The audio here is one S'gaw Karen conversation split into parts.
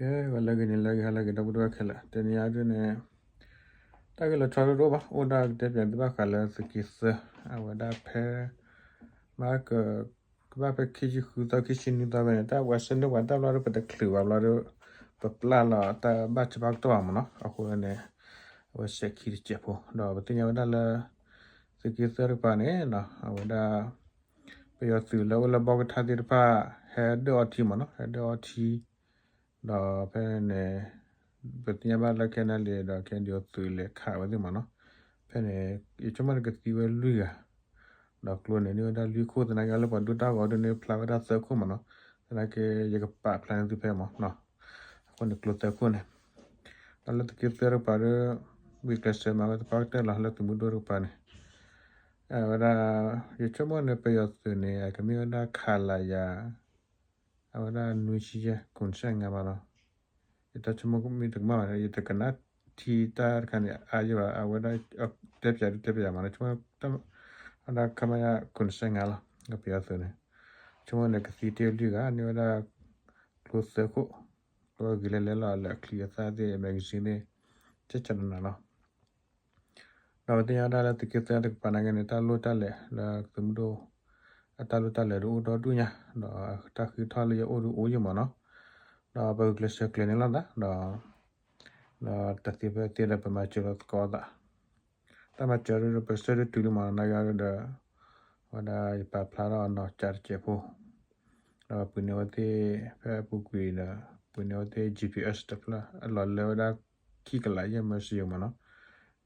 ကဲ ဂီၤလၢအဂ့ၤ နံၤလၢအဂ့ၤ ဟါလၢအဂ့ၤ ဒီပုၢ်ဝဲၢ်ခဲလၢာ်, တနံၤအံၤဒ်န့ၣ် တၢ်ဂ့ၢ်လီၤဆီတအိၣ်ဘၣ်, အိၣ်ဒၣ်ကတဲပၠးသုဘၣ်ဃးလၢသုးက့သၢ, အဝဲဒၣ်ဖဲ မ့ၢ်က ကဘၣ်ဖဲခံဆံဃုသီ ခံဆံနွံသီဖဲန့ၣ် တၢ်ပှၤဆှၢန့ၢ်ပှၤတၢ်ဘျီဒီး ပတချုးဘၣ်ဘျီဒီး ပပျၢ်လီၤတၢ်ဘၣ်ဆၢဘၣ်ကတီၢ်ဘၣ်မ့ၢ်နီၤ. အဃိန့ၣ် အဝဲစဲးခံတစဲးဖိ ဒီးပသ့ၣ်ညါဝဲဒၣ်လၢ သုးက့သၢတကပၤန့ၣ် အဝဲဒၣ် ပယီၤသုးလၢအိၣ်လၢဘီကထါသ့ၣ်တဖၣ် ဟဲဒၢၣ်အီထံမ့ၢ်နီၤ, ဟဲဒၢၣ်အီထံ ဒီးဖဲန့ၣ် ပသ့ၣ်ညါဘၣ်လၢ ခဲနၣ်လံ ဒီး ခဲဒံး သုးလဲၤခးဝဲသ့ၣ်မ့ၢ်နီၤ. ဖဲန့ၣ် ယဆိကမိၣ်န့ၣ်ကသံဝဲလွံၢ်ဂၤ, ဒီးကျိန့ၣ် န့ၢ်ဝဲဒၣ်လွံၢ်ခိၣ် သနာ်က့လၢပှၤဒိၣ်တၢ်ဂီၤဒ်န့ၣ် ဖျါဝဲဒၣ်သၢခိၣ်မ့ၢ်နီၤ. သနာ်က့ ယကပာ်ဖျါန့ၢ်သုဖဲမ့ၢ်နီၤ. အဃိန့ၣ်ကျိသၢခိၣ်န့ၣ် ဒီးလၢသုးက့သၢတကပၤဒီး ဝံၤကျဲးစၢးမၤဝဲသပှၢ်ကတၢၢ်လီၤ လၢသုးမုၢ်ဒိၣ်တကပၤန့ၣ် အဝဲဒၣ် ယဆိကမိၣ်န့ၣ် ပယီၤသုးန့ၣ် အကမ့ၢ်ဝဲဒၣ် ခလရ အဝဲဒၣ် နွံဆံယဲၢ် ခုနစ်ဆယ့်ငါးမးနီၤ. ယတဆိကမိၣ်မ့ၢ်တကမၣ်ဘၣ်န့ၣ် ယတကနၣ်ထံတၢ်တခါန့ၣ် အါယဲၢ်ဘၣ် အဝဲဒၣ်တဲပၠးဒုးတဲပၠးမးနီၤ ဆိကမိၣ် အဝဲဒၣ် ခမရ ခုနစ်ဆယ့်ငါးလီၤ ပယီၤသုးန့ၣ် ဆိကမိၣ်န့ၣ် ကသံတ့ၢ်လွံၢ်ဂၤ န့ၢ်ဝဲဒၣ် ကျိသၢခိၣ် ကျိဂ့ၤလဲၤလဲၤလီၤ လၢအချံအသၣ်သ့ၣ် magazine သ့ၣ် ကဲကနနၤလီၤ. ဒီးပသ့ၣ်ညါဝဲဒၣ်လၢသုးက့သၢတကပၤနာ်က့န့ၣ် တၢ်လိၣ်တၢ်လဲၤလၢသုးမုၢ်ဒိၣ် အတၢ်လိၣ်တၢ်လဲၤဒုးအိၣ်ဒီဒူၣ်ညါ ဒီးတၢ်ဃ့ထီၣ်လၢယအိၣ်ဒုးအိၣ်ယဲၢ်မးနီၤ. ဒီးပဂုာ်ကျဲးစၢးကျဲၤန့ၢ်လိာ်သး ဒီး ဒီးတၢ်သ့ဖဲသ့ဒီးပမၤစၢၤလီၤသကိးသး တၢ်မၤစၢၤဒုးပဆၢဒုးတုၤလံမးနီၤ နာ်က့ဒုးဒီး အဝဲဒၣ်ယပာ်ဖျါထီၣ်အနီၢ်ကစၢ်တစဲးဖိ ဒီးပှ့ၤန့ၢ်ဝဲသ့ၣ် ဖဲအပူၤကွံာ်ဒီး ပှ့ၤန့ၢ်ဝဲသ့ၣ် GPS တဖျၢၣ် အလီၤလၢဝဲဒၣ် ခံကလးယဲၢ်မၢစယိၤမးနီၤ.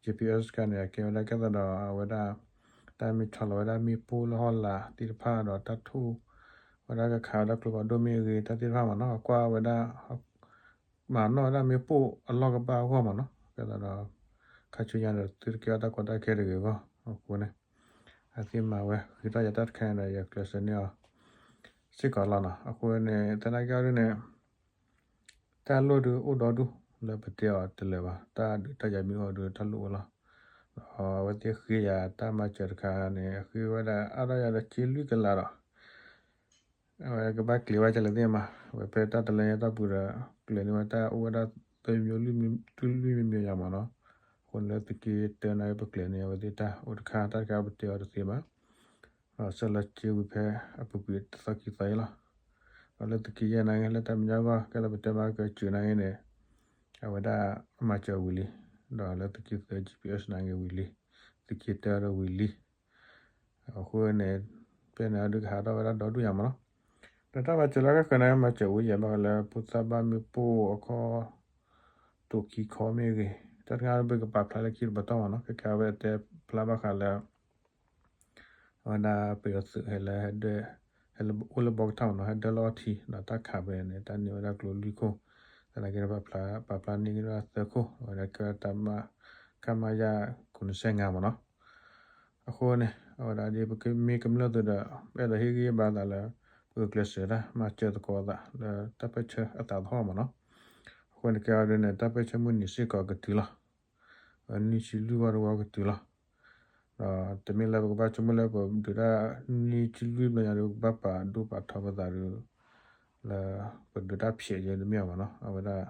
GPS တခါန့ၣ် အကဲဝဲဒၣ်ကဲသးဒီးအဝဲဒၣ် တၢ်မ့ၢ်ဆီလီၤဝဲဒၣ်မ့ၣ်ပိၢ်လၢဟီၣ်လာ်သ့ၣ်တဖၣ်ဒီးတၢ်ထိၣ် ဝဲဒၣ်ကခးဝဲဒၣ်ကျိဖးဒိၣ်မ့ၢ်ဂ့ၤ တၢ်သ့ၣ်တဖၣ်မးနီၤ အကွၢ်ဝဲဒၣ် မၤနီၣ်ဝဲဒၣ်မ့ၣ်ပိၢ်အလီၢ်ကဘၣ်အဂီၢ်မးနီၤ ကဲသးဒီး ခါဆူညါဒီးသုတကဲထီၣ်တၢ်ကီတၢ်ခဲတဂ့ၤအဂီၢ် အဃိန့ၣ် အသ့ၣ်မၤဝဲ ဃ့ထီၣ်ယၤတၢ်တခါန့ၣ်ဒီး ယကျဲးစၢးန့ၢ်အီၤ စ့ၢ်ကီးလီၤနီၤ. အဃိန့ၣ် သနာ်က့အီၤဒ်န့ၣ် တၢ်လိၣ်ဒုးအိၣ်ဒီဒူၣ်လၢပတဲအီၤတလၢာ်ဘၣ် တၢ်ဒုးတၢ်ယၤမ့ၢ်အိၣ်ဒုးတၢ်လိၣ်အိၣ်လီၤ. ဒီးအဝဲသ့ၣ်ဃ့ယၤတၢ်မၤစၢၤတခါန့ၣ် အဃ့ဝဲဒၣ်အါထီၣ်ယၤဒီးစ့လွံၢ်ကလးဒီး အဝဲကဘၣ်ကျဲၤဘၣ်ကလဲၣ်သ့ၣ်မး အဝဲဖဲတၢ်တလၢညါတၢ်ပူၤဒီး ကျဲၤန့ၢ်ဝဲတၢ်အိၣ်ဝဲဒၣ်သၢမံၤမံၤ လွံၢ်မံၤမံၤယၤမးနီၤ. အဃိန့ၣ်လၢသုးက့တၢနာ်က့ပကျဲၤန့ၢ်အဝဲသ့ၣ်တၢ်အိၣ်တခါ တၢ်တခါပတဲအီၤတသ့ဘၣ် ဒီးဆၢလီၤစ့ဝံၤဖဲအပူၤကွံာ်တသီခံသီအံၤလီၤ. ဒီးလၢသုးက့ယဲၢ်နာ်က့ လၢတၢ်မဲာ်ညါအဂီၢ် ကဲလၢပတဲမၤကစၢၤနာ်က့န့ၣ် အဝဲဒၣ်မၤစၢၤဝံၤလံ. ဒီးလၢသုးက့သၢ GPS နာ်က့ဝံၤလံ. သုးက့တၢဒီးဝံၤလံ. အဃိန့ၣ် ဖဲန့ၣ်အဒုးကဟးထီၣ်ဝဲဒၣ်ဒီဒူၣ်ညါမးနီၤ. ဒီးတၢ်မၤစၢၤလၢကဃၢၤန့ၣ် မၤစၢၤဝံၤယဲၢ်ဘၣ်ဝဲလၢ ဖိသၣ်ဘၣ်မ့ၣ်ပိၢ်အခီ တိာ်ခံခီမ့ၢ်ဂ့ၤ တၢ်တခါပကပာ်ဖျါလၢခံတပတီၢ်မးနီၤ ခဲကဲအဝဲတဲဖျါဘၣ်ဃးလၢ အဝဲဒၣ်ပယီၤသုးဟဲလၢ ဟဲလၢ ဟဲလၢအိၣ်လၢဘီကထါမးနီၤ ဟဲဒၢလီၤအီထံ ဒီးတၢ်ခးဖဲန့ၣ် တၢ်န့ၢ်ဝဲဒၣ်ကျိလွံၢ်ခိၣ် သနာ်က့ဒီးပာ်ဖျါ ပာ်ဖျါန့ၢ်က့ၤဒၣ်သၢခိၣ် အဝဲဒၣ်ကဲတၢ်မၤ ခမရ ခုနစ်ဆယ့်ငါးမးနီၤ. အဃိန့ၣ် အဝဲဒၣ်ဒ်ပမ့ၢ်ကမျၢၢ်သုးဒီး ပအဲၣ်ဒိးဟ့ၣ်ဂံၢ်ဟ့ၣ်ဘါသးလၢ ပကကျဲးစၢးတၢ်မၤစၢၤသကိးသး လၢတၢ်ပၢၢ်ဆၢအသးသဟီၣ်မးနီၤ. အဃိန့ၣ်ကဲအီၤဒ်န့ၣ် တၢ်ပၢၢ်ဆၢမုၢ်နံၤစ့ၢ်ကီးကတုၤလီၤ. နွံဆံလွံၢ်ဝီတဝီကတုၤလီၤ. ဒီးတမ့ၢ်လၢပကဘၣ်ဆိကမိၣ်လၢပဒုးတၢ် နွံဆံလွံၢ်ဘျီညါဒီး ပကဘၣ်ပာ်ဒိၣ်ပာ်ထီပသးဒီး လၢပဒုးတၢ်ဖျဲးယဲတမ့ၢ်အီၤမးနီၤ. အဝဲဒၣ်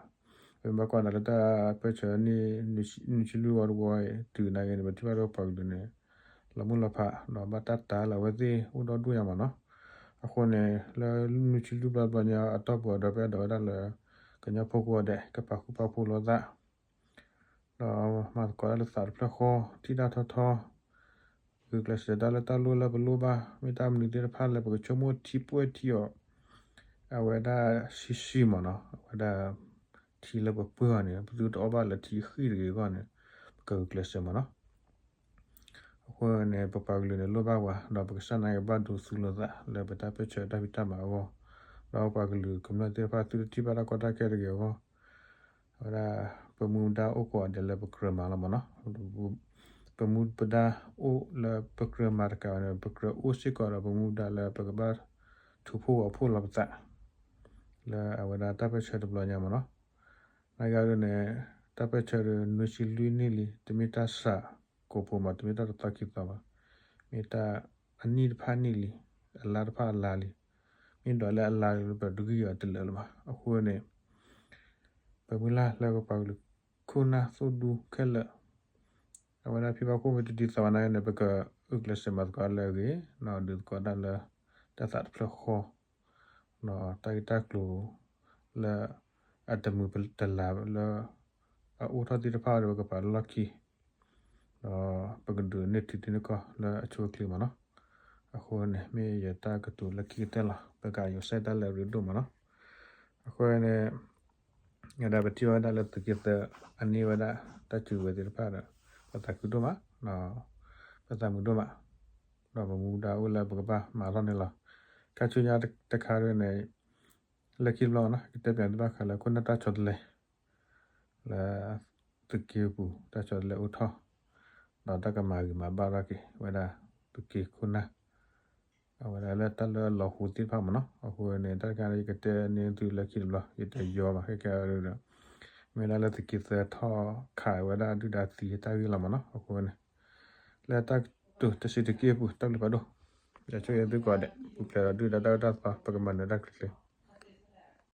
ပမ့ၢ်ဘၣ်ကွၢ်နၤလၢတၢ်ပၢၢ်ဆၢနွံဆံလွံၢ်ဝီတဝီအံၤ တုၤနာ်က့န့ၣ် ပထံၣ်ဘၣ်လၢပပှၤကလုာ်န့ၣ် လီၤမုၢ်လီၤဖး ဒီးဘၣ်တၢ်တာ်လၢအဝဲသ့ၣ်အိၣ်ဒီဒူၣ်ညါမးနီၤ. အဃိန့ၣ် လၢနွံဆံလွံၢ်ဘျီတဘျီညါအတီၢ်ပူၤဒီး ပအဲၣ်ဒိးဝဲဒၣ်လၢ ကညီဖိကိးဂၤဒဲး ကပာ်ဃူပာ်ဖိးလိာ်သး ဒီးမၤသကိးတၢ်လၢသးတဖျၢၣ်ဃီ ထံၣ်တၢ်ထီထီ ဂုာ်ကျဲးစၢးတၢ်လၢတၢ်လိၣ်လၢပလိၣ်ဘၣ် မ့ၢ်တၢ်မနုၤသ့ၣ်တဖၣ်လၢပကဆိကမိၣ်ထံပှဲၤထံအီၤ အဝဲဒၣ်ဆံဆံမးနီၤ အဝဲဒၣ် ထံလၢပပှ့ၤအီၤန့ၣ် ပသုတအီၣ်ဘၣ်လၢထံဃံၣ်တဂ့ၤအဂီၢ်န့ၣ် ပကဂုာ်ကျဲးစၢးမးနီၤ. အဃိန့ၣ် ပပှၤကလုာ်န့ၣ်လိၣ်ဘၣ်ပှၤ ဒီးပကစၢ်နာ်က့ဘၣ်ဒိသူလိာ်သးလၢပတၢ်ပၢၢ်ဆၢတၢ်ဖံးတၢ်မၤအဂီၢ် ဒီးပှၤကလုာ်ကမျၢၢ်သ့ၣ်တဖၣ်သုတထံၣ်ဘၣ်တၢ်ကီတၢ်ခဲတဂ့ၤအဂီၢ် အဝဲဒၣ် ပမူဒါအိၣ်ကိးဂၤဒဲးလၢပကြၢးမၤလီၤမးနီၤ. ပမူပဒါအိၣ်လၢပကြၢးမၤတကးဘၣ်န့ၣ် ပကြၢးအိၣ်စ့ၢ်ကီးဒီးပမူဒါလၢပကဘၣ်ထူဖှိၣ်ဝီၤဖှိၣ်လီၤပသး လၢအဝဲဒၣ်တၢ်ပၢၢ်ဆၢတဘျီညါမးနီၤ. နာ်က့ဒ်န့ၣ် တၢ်ပၢၢ်ဆၢဒီးနွံဆံလွံၢ်နံၣ်လံ တမ့ၢ်တၢ်စှၤကိာ်ဖိမး တမ့ၢ်တၢ်တသီခံသီဘၣ်. မ့ၢ်တၢ်အနံၣ်တဖၣ်နံၣ်လံ, အလါတဖၣ်အလါလံ. မ့ၢ်ဒွးလၢအလါလံ ပဒုးဂံၢ်အီၤတလၢာ်လၢၤဘၣ်. အဃိန့ၣ် ပမုၢ်လၢ်လၢကပှၤကလုာ်ခိၣ်နၢ်သိၣ်ဒူခဲလၢာ် အဝဲဒၣ်ဖံဘၣ်ခိၣ်မ့ၢ်တဒ်သိးဘၣ်နာ်န့ၣ် ပကအုၣ်ကျဲးစၢးမၤသကိးလၢအဂ့ၤ, ဒုးသကိးတၢ်လၢတၢ်သးတဖျၢၣ်ဃီ, ဒီးတၢ်ဂ့ၢ်တၢ်ကျိၤလၢအတမုာ်တလၤလၢ အအိၣ်ထီၣ်သ့ၣ်တဖၣ်ဒီး ပကပာ်လီၢ်ခံ ဒီးပကဒုးနဲၣ်ထံထံနကီၢ်လၢအဆိအချ့မးနီၤ. အဃိန့ၣ် မ့ၢ်ယတၢ်ကတိၤလၢခံကတၢၢ်လီၤ. ပကယိၤစဲတၢ်လၢအရ့ဒိၣ်မးနီၤ. အဃိန့ၣ် ယဒၣ်ပထံၣ်ဝဲဒၣ်လၢသုးက့သၢအန့ၢ်ဝဲဒၣ်တၢ်စူၤဝဲသ့ၣ်တဖၣ်ဒီး ပသးခုဒိၣ်မး, ပသးမုာ်ဒိၣ်မး, ဒီးပမူဒါအိၣ်လၢပကဘၣ်မၤထီၣ်န့ၣ်လီၤ. ခါဆူညါတခါဒ်န့ၣ် လၢခံတဘျီနီၤ ကတဲပၠးသုဘၣ်ဃးလၢခိၣ်နၢ်တၢ်ဆီတလဲ လၢသုးက့ပူၤတၢ်ဆီတလဲအိၣ်ထီၣ်, ဒီးတၢ်ကမၤဂ့ၤမၤဘၣ်ထီၣ်က့ၤဝဲဒၣ်သုးက့ခိၣ်နၢ် အဝဲဒၣ်လၢတၢ်လၢအလီၤဟိသ့ၣ်တဖၣ်မးနီၤ. အဃိန့ၣ် တၢ်တခါန့ၣ် ယကတဲန့ၢ်သုလၢခံတဘျီ ယတယီဘၣ်ခဲကဲဒီး မ့ၢ်ဒၣ်လၢသုးက့သၢထီၣ်ခးဝဲဒၣ်ဒုၣ်ဒါသံတၢ်ဂ့ၢ်လီၤမးနီၤ. အဃိန့ၣ် လၢတၢ်ကတိၤတဆံးတက့ၢ်အပူၤ တၢ်ဘျုးဖးဒိၣ်, ယဆိၣ်ဂ့ၤသုကိးဂၤဒဲး ပူၤဖျဲးဒီးဒုၣ်ဒါတၢ်အၢတၢ်သီ ပကမၤနၢၤတၢ်ချ့ချ့.